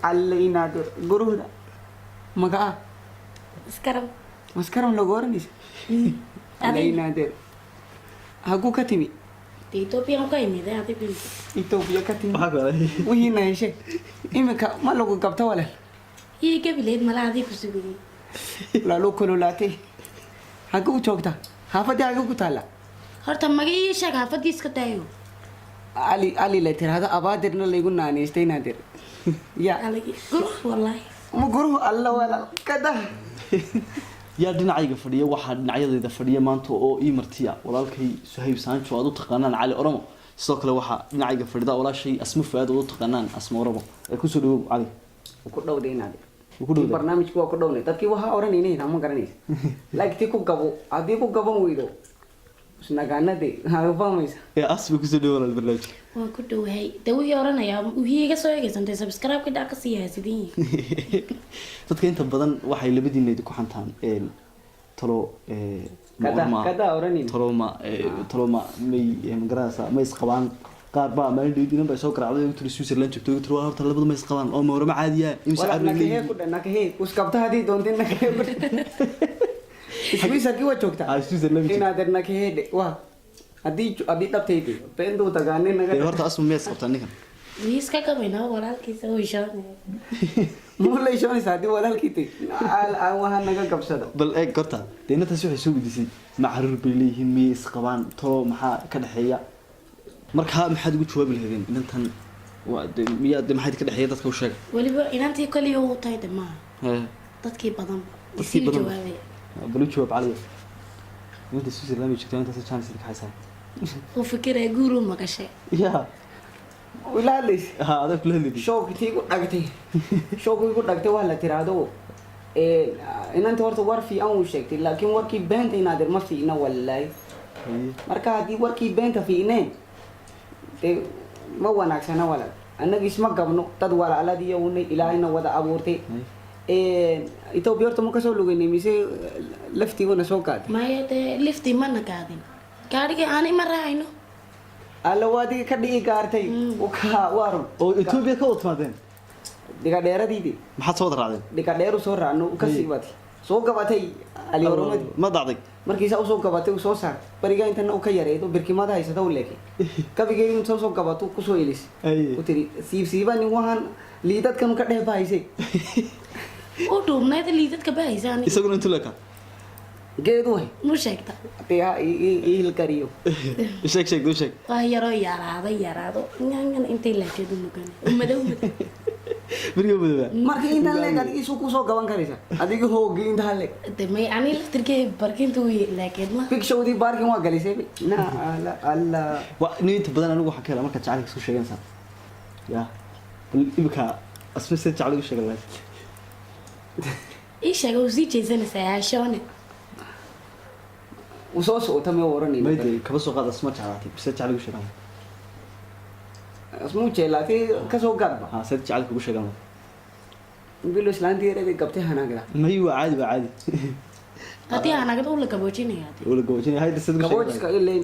Alle inaadeer guruhda magaca. Iskaram. Maskaram lagu oranaysa. Alle Adiga. inaadeer, haguu ka timi? Dee Ethiopian ka imid adigu. Etoobiya ka timi. Maxaa kale? Wihiina heshe, iminka ma lagu gabto, walaal. Ii gabileed mala adii ku sugayay. Laalu kululaatay. Haguu joogta? Xaafadii haguu ku taalla? Horta maga ii sheeg, xaafadii iska daayo. Ali Ali la tiraahdo, Abaadirna laygu naanaystay, naadir ya. Alagi gurux wallaahi. Ma guruhu alla walaal kada. Yaa dhinacayga fadhiya? Waxaa dhinacyadayda fadhiya maanta oo ii martiya walaalkay Suhayb Saanjo, aad u taqaanaan Cali Oromo. Sidoo kale waxaa dhinacayga fadhida walaashay Asmo Fuaad, ood u taqaanaan Asmo Oromo. Ee kusoo dhawow, Cali. Ku dhowday, naadir. Wuu ku dhowday. Barnaamijku waa ku dhownay. Dadkii waxaa oranayna ma garanaysa, laakiin ku gabo, haddii ku gaban weydo isnagaanade haa fahmaysa. Ee Asma, kusoo dhawow walaal barnaamijka. Waan ku dhowahay. Dee wixii oranayaa wixii iga soo eegaysantay subscribe ka dhac ka sii haasidin yihiin. Dadka inta badan waxay labadiina idinku xantaan talo ma Kada orma- kada oranayna. Talo ma talo ma may ma garanaysaa, ma isqabaan? Qaar baa maalin dhow inan bay soo garaacday oo tiri Switzerland joogto, oo tiri waa horta labadu ma isqabaan oo ma orama caadiya imse walaal carruur nakahee leeyihiin. Ku dhan nakahee uskabta haddii doontin, nakahee ku dhan Switzerkii waa joogtaa. Ah, Switzerland joogtaa. Inaadeer nakahee dhe waa haddii dhabtaydi beentuu tagaanin naga. Dee horta Asma, miyaa isqabtaa ninkan? Wii iska gabaynaa, walaalkiisa way shoonaya. Muu la ishoonaysa haddii walaalkii tay aan waxaa naga gabsado. Bal eeg horta, dee inantaasi waxay soo weydiisay ma caruur bay leeyihiin, miyay isqabaan, talo maxaa ka dhexeeya? Markaa maxaad ugu jawaabi lahaydeen inantan? Waa dee miyaa dee maxaad ka dhexeeya, dadka u sheega. Weliba inantii kaliya uu tahay de maaha. Hee. Dadkii badan. Dadkii Isii badan. jawaabaya. Bal u jawaab, Caliya. Inanta Switzerland bay joogtaa, intaas chance idinka haysaa. Uu fikiraya guuruu magashay. Ya. Ila hadlaysa. Ha, adaa kula hadlayay. Shoogtii igu dhagtay, shoogii igu dhagtay waa la tiraahdo inanta horta war fiican uu sheegtay, laakiin warkii beenta, inaadeer, ma fiicna wallaahi. Marka haddii warkii beenta fiicneen dee ma wanaagsana, walaal. Annaga isma gabno, dad walaaladiiyo unay Ilaahayna wada abuurtay. Etoobiya horta ma kasoo lugeynay mise laftiiguna soo qaaday? Maya, dee liftii mana gaadin, gaadhigii aan ima raacayno. Alla waa adiga ka dhigi gaartay ka waa run. Oo Etoobiya ka wada timaadeen? Dhiga dheeradiidi. Maxaad soo wada raacdeen? Dhiga dheeru soo raacno ka sii batay, soo gabatay Ali Oromadii. Ma dhacday? Markiisa usoo gabatay, uu soo saartay barigaa intana u ka yareedo birkimada haysata u leekay kabigeedi inta soo gabato kusoo elis. U tiri siib siiba nin waxaan liidadkan ka dheeh bahaysay. U dhuubnayd liidadka bahaysa aniga. Isaguna intuu leekaa? Geedu way. Mu sheegta. Dee ha ii hilkariyo. Sheeg, sheeg, u sheeg. Waa yaroo yaraado yaraado nyangan intay laakeedu mugan madow madow. Beriga madooba. Marka intaan leeg adiga isu kusoo gaban karaysa adiga hoogi intaan leeg. De may ani laftirkee barkinta way laakeed ma. Big showdii baarkin waa galisay na alla alla. Waa nin inta badan anigu waxaan ka helaa markaad jacaylka isku sheeganaysaa. Ya bal imika Asma, sida jacayl ugu sheegan lahayd? Ii sheega, uu sii jeesanaysaa haashoone. Uu soo socota mee oranayna. Mayde kaba soo qaad Asma jeclaatay, sida jacayl ugu sheegan lahayd? Asmuu jeelaatay kasoo gaadba. Ha, sida jacaylka ugu sheegan lahayd? Bilo islaantii yareeday gabtay hanaagda. May, waa caadi, waa caadi. Haddii aan uu la gaboojinaya dee. Wala gaboojinaya hayda, sida ugu sheegan Gaboojiska lahayd? Ilayn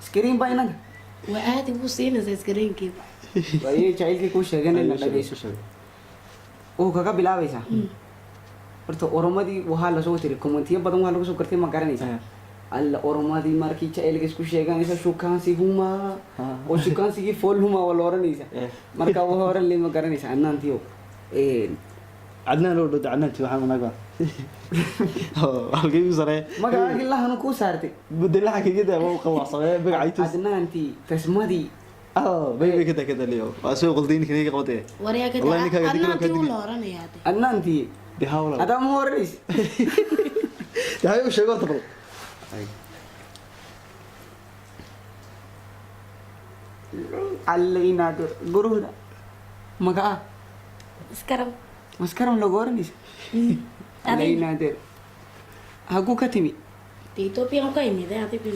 screen baa inaga. Waa aadi wuu siinaysaa iskareenkiiba. Waaye jacaylkii kuu sheeganayna. Ay, u sheeg, dhagayso. u sheeg. Uu kaga bilaabaysaa horta Oromadii waxaa lasoo tiri commentiyo badan waxaa lagu soo gartay, ma garanaysa. Alla Oromadii markii jacaylka isku sheeganaysa shukaansi humaa oo shukaansigii fool humaa waa la oranaysa. Marka waa oran le, ma garanaysa annaantiyo. Cadnaan oo dhowda Cadnaanti waxaan wanaag baa halkay u saree. Magacaagii lahanu kuu saartay. Bedelaha kaga daa waa qawacsamee magacaytus. Adnaantii tasmadii. Ah, bay bay kada kada liyo waa soo qoldayn kan iga qabatay. Waryaa ka. Wallahi ninkaaga dib loo Adnaantii uu ka la oranayaa dee. Adnaantii. De hawla. Hadaa ma oranaysa. De hay, u sheego horta bal. Alle inaadir guruhda magaca. Iskaram. Maskaram lagu oranaysa. Alle Adiga. inaadir, haguu ka timi? Dee Ethiopian ka imid adigu.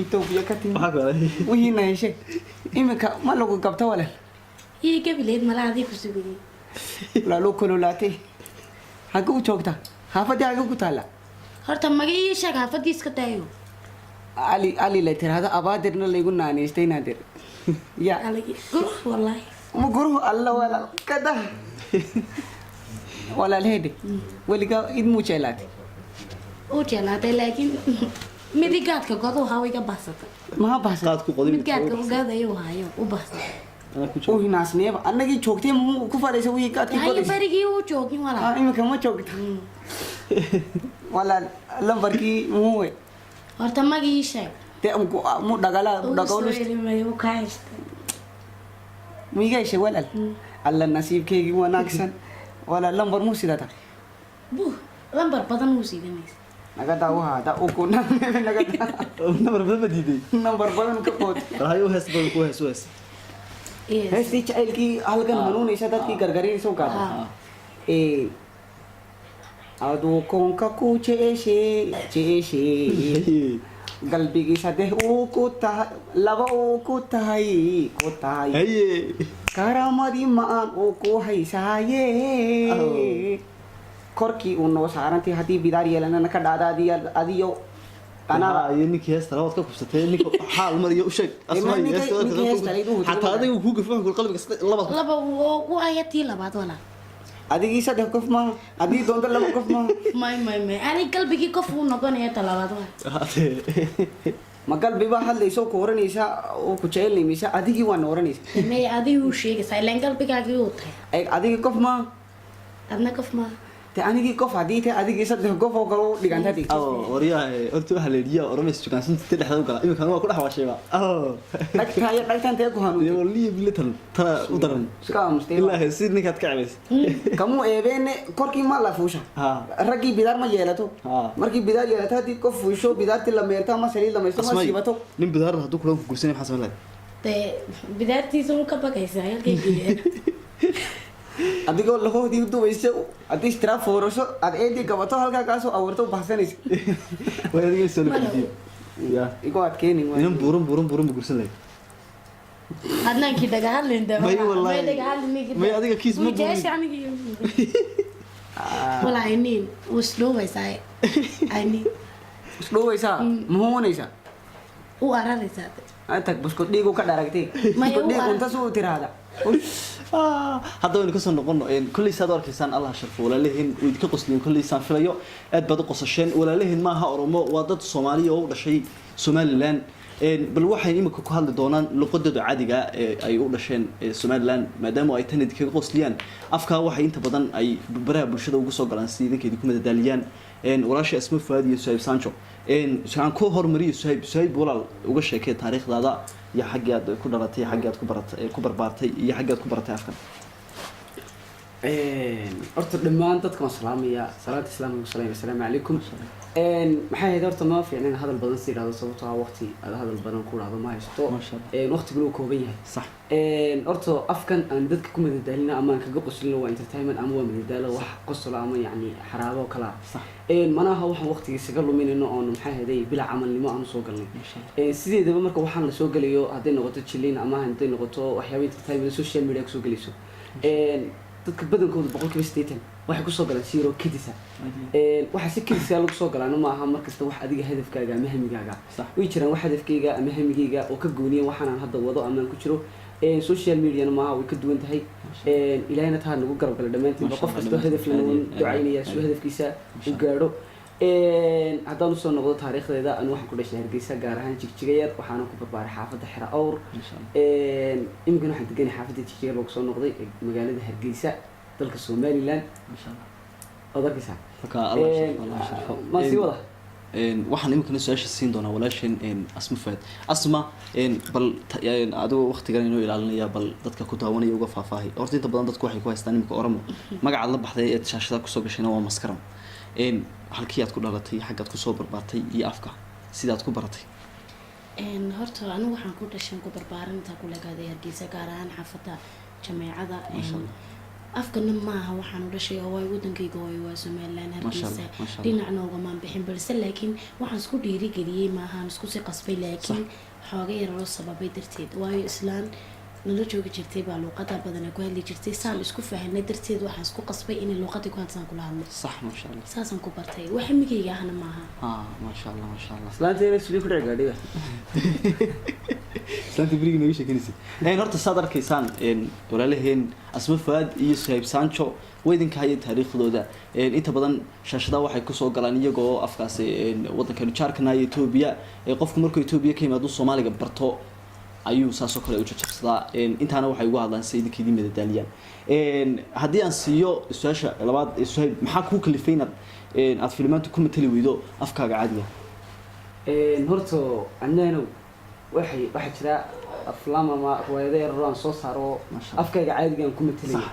Etoobiya ka timi. Maxaa kale? Wihiina heshe, iminka ma lagu gabto, walaal. Ii gabileed mala adii ku sugayay. Laalu kululaatay. Haguu joogta? Xaafadii haguu ku taalla? Horta maga ii sheeg, xaafadii iska daayo. Ali Ali la tiraahdo, Abaadirna laygu naanaystay, naadir ya. Alagi gurux wallaahi. Muguruhu alla walaal kada. Walaal heede, weligaa id muu jeclaatay? Uu jeclaatay, laakiin midigaadka godu haa iga baxsatay. Maha baxsan? Qaad ku qoday. Midgaadka ogaadayo hayo u baxsatay. Anaa ku Uu joogo. hinaasneeba annagii joogtay, muxuu ku fadhiisa wixii gaadkii Hayo godaysa? Berigii uu joogin walaal. Ah, imika ma joogto walaal. Lambarkii muxuu wey? Horta magii sheeg. Dee mu dhagala Ugu soo dhagawlus elimay uu ka haystay. Miiga heshay walaal? Alla nasiibkeygii wanaagsan walaal. Lambar muu sidata? Buh, lambar badan uu siidanaysa. Naga daa waha da ukuna naga daa. Nambar badan ma diiday. Nambar badan ka qood. Bal hayo, hees badan ku hees, u hees. Yes. Heestii jacaylkii halkan hanuunaysa dadkii gargarinaysa u gaada. Ee aduu koonka ku jeceshe jeceshe, qalbigii saddex uu ku tahay, laba uu ku tahay ku tahay. Haye. Karamadii ma-aan uu ku haysaaye. Korkii uu noo saarantay haddii bidaar yeelanana ka dhacda adiyo adiyo anaa. Iyo ninkii heesta labaad ka kubsatay, ninka xaal mariyo u sheeg. Asma. Ninkii heesta lahayd uu xataa adiga kuu gafo wuxuu qalbiga labaad. Laba oo ku aya tii labaad walaal. Adigii saddex qof maaha, haddii doonto laba qof maaha. May may may, ani qalbigii qof uu noqonaya ta labaad walaal. Ma qalbi baa hadlaysa oo ku oranaysa oo ku jecelnaymaysa? Adigii waa na oranaysa. May, adigu uu sheegaysaa ilaan qalbigaagii uu tahay. Ay, adigii qof maaha. Adna qof maaha. Te anigii qof haddii tahay, adigii saddex qof oo kale u dhiganta dii. Aw waryaha, horta waxaa la yidhi yaa oramaysa jukaansan inta dhexda u gala, iminkan waa ku dhex waashayba. Dhagtaa iyo dhagtan tee ku Dee hanuuntay. Waliya bilatan tana u daran. Iska aamustay. Ilaa si ninkaad ka cebaysa. Kamuu eebeene korkii ma la fuusha? Ha. Raggii bidaar ma yeelato? Ha. Markii bidaar yeelato, haddii qof fuusho, bidaartii la meerto ama saliid la maysto ma Asmay, siibato. Nin bidaar hadduu kulan ku guursanay maxaa samayn lahayd? Dee bidaartiisa uu ka bagaysaa halkaygiiya. Adigoo lahoodii u dubaysa, haddii istiraaf foorasho aad eedii gabato, halkaa kaasoo abuurto u baxsanaysa. Way adiga soo Malo. la ya. Igu adkeenin waay. Inan buuran buuran buuran bu guursan lahayd. Adnaankii dhagahadlin de. May wallahi. May dhagahadlin. May adiga kiis ma buurin. Jeesha anigii walaa nin wuu isdhoowaysaa, I mean. Isdhoowaysaa, muhuunaysaa. U araraysaa. Tag buskud dhiigu ka dharagtay. Maya, buskud dhiig u arag. Unta suu tiraahda. Hadda waynu kasoo noqono. Kolley saad u arkaysaan, Allah sharfo walaalihiin, way idinka qosliyeen. Kolley saan filayo aad baad u qosasheen. Walaalihiin maaha Oromo, waa dad Soomaaliya oo u dhashay Somaliland. Bal waxay imika ku hadli doonaan luqadooda caadiga ah ee ay u dhasheen ee Somaliland, maadaama ay tan idinkaga qosliyaan. Afkaa waxay inta badan ay baraha bulshada ugu soo galaan si idinka idinku madadaaliyaan. Walaasha Asma Fuaad iyo Suhayb Sancho. Aan ku hormariyo Suhayb. Suhayb walaal, uga sheekee taariikhdaada iyo xaggii aad ku dhalatay, xaggii aad ku baratay, ku barbaartay iyo xaggii aad ku baratay afkan. Horta dhammaan dadka waan salaamaya, salaanta islaamka ku salaamaya, assalaamu calaykum. Maxay ahayd, horta ma fiicna in hadal badan si idhahdo, sababtoo ah waqti aad hadal badan ku dhahdo ma haysto. Masha Allah. Waqtiguna uu kooban yahay. Sax. Horta afkan aan dadka ku madadaalina ama aan kaga qoslino waa entertainment ama waa madadaalo, wax qosolo ama yacni xaraabo oo kala ah. Sax. Manaha waxaan waqtiga isaga luminayno oon maxay ahayd bilaa camalnimo aan usoo galnay. Masha Allah. Sideedaba marka waxaan la soo gelayo, hadday noqoto jilin ama hadday noqoto waxyaaba entertainment social media kusoo gelayso, dadka badankooda 80% waxay kusoo galaan zero kedisa. Waxa si kedisa lagu soo galaana ma aha markasta wax adiga hadafkaaga ama hamigaaga. Sax. Way jiraan wax hadafkayga ama hamigayga oo ka gooniya waxaan hadda wado ama aan ku jiro. Social mediana maaha, way ka duwan tahay. Ilaahayna taa nagu garab gala dhammaantiin. Masha qof Allah, kastoo hadaf lana dhammaantiin. waan ducaynaya si hadafkiisa Masha u gaadho. Haddaan usoo noqdo taariikhdeeda, anu waxaan ku dhashay Hargeysa, gaar ahaan Jigjiga Yar, waxaana ku barbaaray xaafadda Xera Awr. Masha Allah. Iminkana waxaan deganay xaafadda Jigjiga Yar, baa kusoo noqday ee magaalada Hargeysa, dalka Somaliland. Masha Allah. Ood arkaysaa. Marka Allah sharfo, Allah sharfo. Ma sii wada. Waxaan iminkana su-aasha siin doonaa walaasheen Asma Fuaad. Asma, bal adigoo waqtigan inoo ilaalinaya, bal dadka ku daawanaya uga faahfaahay. Horta inta badan dadku waxay ku haystaan iminka Oromo, magacaad la baxday ee shaashada kusoo gashayna waa Maskaram. Halkii aad ku dhalatay, xaggaad kusoo barbaartay iyo afka sidaad ku baratay. Horta anigu waxaan ku dhashan, ku barbaarinta ku legaaday Hargeysa, gaar ahaan xaafadda Jameecada. Masha Allah. Afkana maaha waxaan u dhashay oo waay wadankayga hooyo waa Somaliland. Masha Hargeysa. Allah, masha Allah. Dhinacna ugamaan bixin, balse laakiin waxaan isku dhiirigeliyey, maahaan isku sii qasbay, laakiin xooga yar loo sababay darteed, waayo islaan nala joogi jirtay baa luuqada badan ku hadli jirtay. Saan isku fahanay darteed waxaan isku qasbay inay luuqadii ku hadlaan kula hadlo. Sax, maasha Allah. Saasaan ku bartay, wax migayga ahna maaha. Ah, maasha Allah, maasha Allah. Islaanteena suli ku dhici gaadhiga. Islaantii berigii nooga sheekanaysay. Horta saad arkaysaan, walaalaheen Asma Fuaad iyo Suhayb Sancho way idinka haya taariikhdooda. Inta badan shaashadaha waxay kusoo galaan iyagoo afkaasi waddankaynu jaarkana iyo Etoobiya. Qofku markuu Etoobiya ka yimaado, Soomaaliga barto, ayuu saasoo kale u jajabsadaa. Intaana waxay ugu hadlaan si idinka idin madadaaliyaan. Haddii aan siiyo su-aasha labaad ee Suhayb, maxaa kuu kalifay inaad aad filimaanta ku matali weydo afkaaga caadiga? Horta adnaanow, waxaa jira aflaam ama riwaayado yaryar oo aan soo saaro. Masha Allah. Afkayga caadigaan ku matalaya.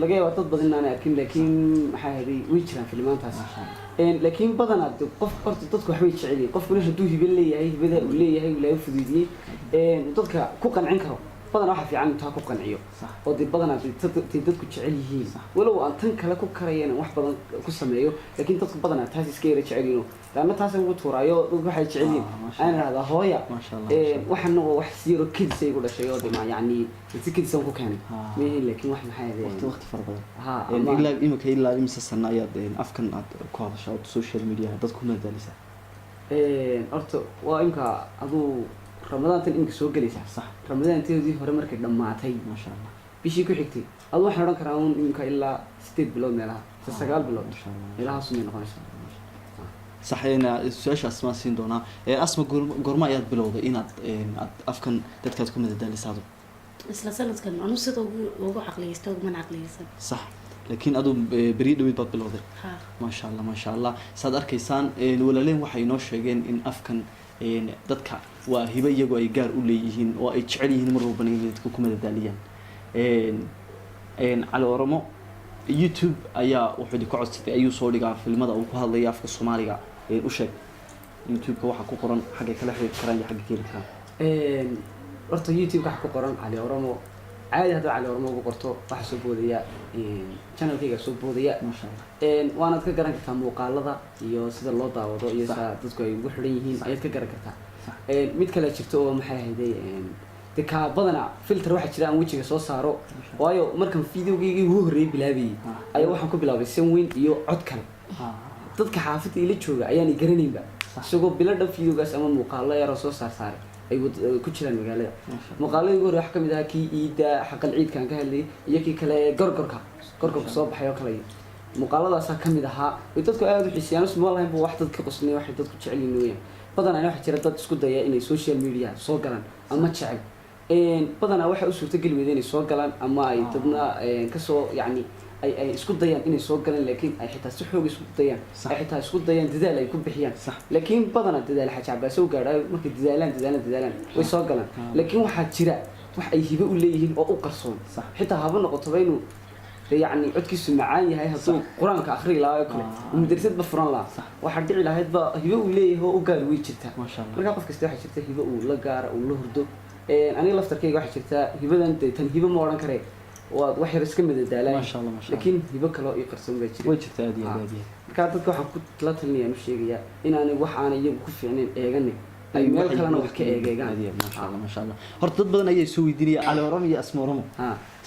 Laga yaabaa dad badan inaanay arkin, laakiin maxaa ahaday, way jiraan filimaantaas. Masha Allah. Laakiin badanaa de qof horta dadku waxbay jecel yihiin. Qofkuna hadduu hibe leeyahay, hibada uu leeyahay ilaahay fuduudiyey, dadka ku qancin karo, badanaa waxa fiican intaa ku qanciyo. Oo dee badanaa dee dadku jecel yihiin, walow aan tan kale ku karaya inaan wax badan ku sameeyo, laakiin dadku badanaa taas iska yara jecel yihiin, laanna taas ugu tuuraayo dadku waxay jecel yihiin. Ah, masha Aan Allah. idhahdaa hooya. Masha Allah, masha Allah. Waxana waa wax si yaro kedis ay igu dhashay oo de ma yacni si kedis aan ku keenay. Mihi, laakiin wax maxay ahayd Waqti fara badan. Ha. Ilaa imika, ilaa imise sano ayaad afkan aad ku hadashaa oo social media dadku ku madadaalisaa? Horta waa imka aduu Ramadaantan imika soo gelaysaa. Ramadaanteedii hore markay dhammaatay, Maasha Allah. bishii ku xigtay, adu waxaan odhan karaa un imika ilaa 8 bilood meelaha, se 9 bilood Masha Allah. meelahaas umay noqonaysaa. Sax. Su-aasha Asmaa siin doonaa. Asma, goorma ayaad bilowday inaad aad afkan dadkaad ku madadaalisaado? Isla sanadkan anu sida ugu caqliyeysta ugumana caqliyeysan. Sax, laakiin aduu beryo dhaweyd baad bilowday. Ha. Maasha Allah, maasha Allah. Saad arkaysaan, walaaleen waxay inoo sheegeen in afkan dadka waa hibo iyagu ay gaar u leeyihiin oo ay jecel yihiin mar walbana inay dadka ku madadaaliyaan. Cali Oromo YouTube ayaa wuxuu idinka codsaday, ayuu soo dhigaa filmada uu ku hadlaya afka Soomaaliga. U sheeg YouTube-ka waxaa ku qoran, xaggay kala xiriiri karaan iyo xaggay ka heli karaan. Horta YouTube waxa ku qoran Cali Oromo caadi. Haddaad Cali Oromo ugu qorto, waxaa soo boodaya channelkayga soo boodaya. Maasha Allah. Waanaad ka garan kartaa muuqaalada iyo sida loo daawado iyo sida dadku ay ugu xidhan yihiin ayaad ka garan kartaa. Mid kale jirto oo maxay ahayday, de kaa badana filter waxaa jira aan wejiga soo saaro, waayo markan videogaygii ugu horreeyay bilaabayay ayaa waxaan ku bilaabay san weyn iyo cod kale. Dadka xaafadda ila jooga ayaan i garanaynba, isagoo bilo dhan videogaas ama muuqaalo yaroo soo saar saaray ay ku jiraan magaalada. Masha Allah. Muuqaaladii ugu horey waxaa kamid ahaa kii iidda xaqal ciidkaan ka hadlayay iyo kii kale gorgorka soo baxay oo kale. Muuqaaladaasaa kamid ahaa way dadku aada u xiiseeyaan. Usma lahayn bu wax dadka qosnay, waxay dadku jecel yihiin weeyaan. Badanaa waxaa jira dad isku daya inay social media soo galaan ama jecel. Badanaa waxay u suurtageli weyda inay soo galaan ama ay dadna kasoo yacni ay isku dayaan inay soo galaan, laakiin ay xitaa si xoog isku dayaan, ay xitaa isku dayaan dadaal ay ku bixiyaan. Laakiin badanaa dadaal Xaaji Cabaase u gaadhaayo, markay dadaalaan, dadaalaan, dadaalaan, way soo galaan. Laakiin waxaa jira wax ay hibe u leeyihiin oo u qarsoon. Xitaa haba noqotoba inuu dee yacni codkiisu macaan yahay, hadduu Qur-aanka akhriyi lahaa oo kale, uu madrasadba furan lahaa, waxaa dhici lahayd ba hibe uu leeyahay oo u gaar way jirtaa. Maasha Allah. Markaa qof kasta waxaa jirta hibe uu la gaara, uu la hurdo. Aniga laftarkayga waxaa jirta hibadan, dee tan hibe ma odhan karee, waa wax yar iska madadaalaya. Maasha Allah, maasha Allah. Laakiin hibo kaloo ii qarsoon baa jira. Way jirtaa, aad iyo aad, aad iyo aad. Markaa dadka waxaan ku la talinayaan, u sheegayaa inaanay wax aanay iyagu ku fiicnayn eeganin, ay meel kalena wax ka eegeegaan. Aad iyo aad, maasha Allah, maasha Allah. Horta dad badan ayaa soo weydiinaya Cali Oromo iyo Asma Oromo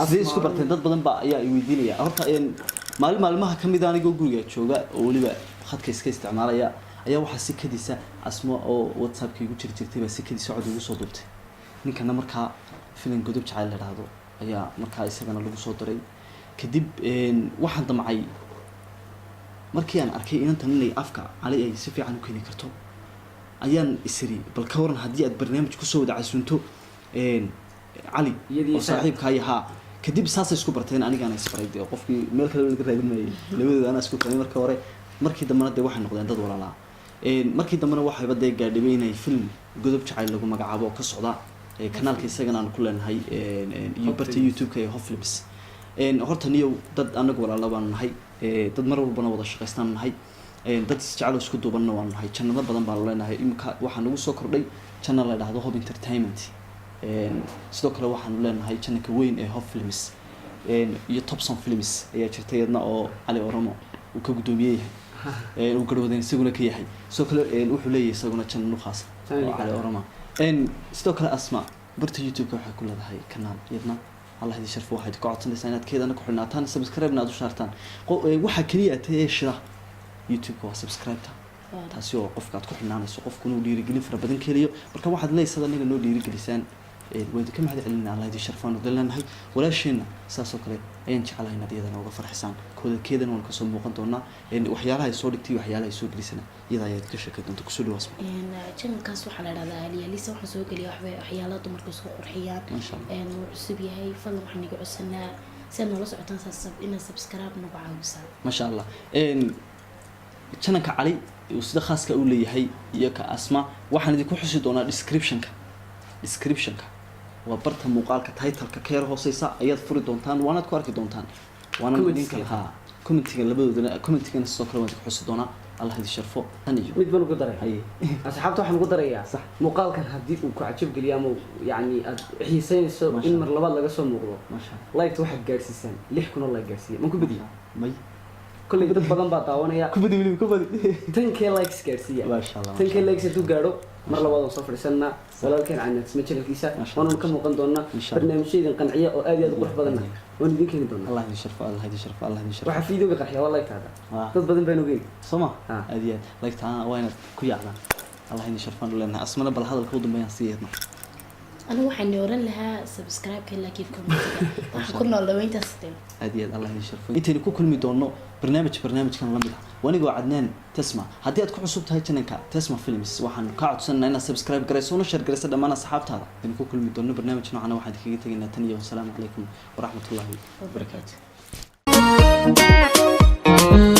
sidee isku barteen. Dad badan baa ayaa i weydiinaya. Horta maalin maalmaha kamid a, anigoo guriga jooga oo weliba khadka iska isticmaalaya, ayaa waxaa si kadisa Asmo oo WhatsAppka igu jiri jirtay baa si kadisa cod igu soo duubtay. Ninkana markaa filim Godob Jacayl la dhahdo ayaa markaa isagana lagu soo diray. Kadib waxaan damcay, markii aan arkay inantan inay afka Cali ay si fiican u keeni karto, ayaan isiri bal ka waran haddii aad barnaamij kusoo wada casuunto Cali Iyadii oo isaga. saaxiibkaay ahaa. Kadib saasay isku barteen, anigaana isbaray. Dee qofkii meel kale laga raadin maayay, labadooda anaa isku keenay marka hore. Markii dambena dee waxay noqdeen dad walaalaa. Markii dambena waxayba dee gaadhibay inay film Godob Jacayl lagu magacaabo oo ka socda kanaalka isagana aan ku leenahay iyo Hop barta Films. YouTube-ka ee Hop Films. Horta niyow, dad anagu walaala baanu nahay, dad mar walbana wada shaqaystaan nahay, dad isjecel oo isku duubanna waanu nahay. Channelo badan baanu leenahay. Imika waxaa nagu soo kordhay channel la dhahdo Hob Entertainment. Sidoo kale waxaanu leenahay channelka weyn ee Hop Films. Iyo Topson Films ayaa jirta iyadna oo Cali Oromo uu ka guddoomiye yahay, uu garwadeen isaguna ka yahay. Sidoo kale wuxuu leeyahay isaguna channel u khaasa Channel oo Cali gaar. Oromo. Sidoo kale Asma barta YouTube-ka waxay ku leedahay kanaal iyadna. Allah idin sharfo, waxaad ka codsanaysaa inaad keedana ku xidhnaataan, subscribe-na aad u saartaan. Waxaa keliya ta ee shida YouTube-ka waa subscribe-ta, taasi oo qofka aad ku xidhnaanayso, qofku inuu dhiirigelin fara badan ka helayo. Marka waxaad leeysad anaga noo dhiirigelisaan. Waan idinka mahad celinaa, Allah idin sharfaan oo leenahay. Walaasheenna saas oo kale ayaan jecelahay inaad iyadana uga farxisaan. Kooda keedana waan kasoo muuqan doonaa. Waxyaalaha ay soo dhigtay iyo waxyaalaha ay soo gelisana iyada ayaad ka sheekay doonta. Kusoo dhawaas. Channelkaas waxaa la dhahdaa Aliyalisa. Waxaan soo geliya waxba waxyaalaha dumarka isku qurxiyaan. Masha Allah. Wuu cusub yahay. Fadlan waxaan iga codsanaa si aad noola socotaan saas inaad subscribe nagu caawisaan. Maasha Allah. Channelka Cali uu sida khaaska u leeyahay iyo ka Asma waxaan idinku xusi doonaa descriptionka. Descriptionka waa barta muuqaalka titleka ka yar hooseysa ayaad furi doontaan, waanaad ku arki doontaan, waana idin kala ha commentiga labadoodana, commentigana sidoo kale waan idinku xusi doonaa. Allah idin sharfo tan iyo Mid baan ugu daray. Haye. Asxaabta waxaan ugu darayaa, muuqaalkan haddii uu ku cajab geliyo ama yani aad xiiseynayso Masha in mar labaad laga soo muuqdo, Masha Allah. Like waxaad gaadhsiisaan 6000 oo like gaadhsiiya. Man ku badiye? May. Kolley dad badan baa daawanaya. Ku badi weliba, ku badi. 10K likes gaadhsiiya. Masha Allah. 10K likes hadduu gaadho, mar labaad oo soo fadhiisanaa walaalkeen Canaasma channelkiisa, Masha Allah. waanuna ka muuqan doonaa. Insha Allah. Barnaamijyo idin qanciya oo aad iyo aad u qurux badanna waan idin keeni doonaa. Allah idin sharfo, Allah idin sharfo, Allah idin sharfo. Waxaa fiidooga qarxiya waa like taada. Ah. Dad badan baan ogeyn. Soo ma? Ah. Aad iyo aad like taa waa inaad ku yaacdaan. Allah idin sharfaan u leenahay. Asmana bal hadalka u dambeeyaan sii yeedno. Anigu waxaan oran lahaa subscribe-ka, like, commentiga. Waxaan ku nool dhaweyntaas dee. Aad iyo aad Allah idin sharfo. Intaynu ku kulmi doono barnaamijkan lamid ah, wanigoo Cadnaan Tesma. Haddii aad ku cusub tahay channelka Tesma Films, waxaan kaa codsanaa inaad subscribe garayso una share garayso dhammaan asxaabtaada. Intaynu ku kulmi doono barnaamij noocana, waxaan idinkaga tegaynaa tan iyo wasalaamu calaykum waraxmatullaahi wabarakaatu. Wabarakaatu.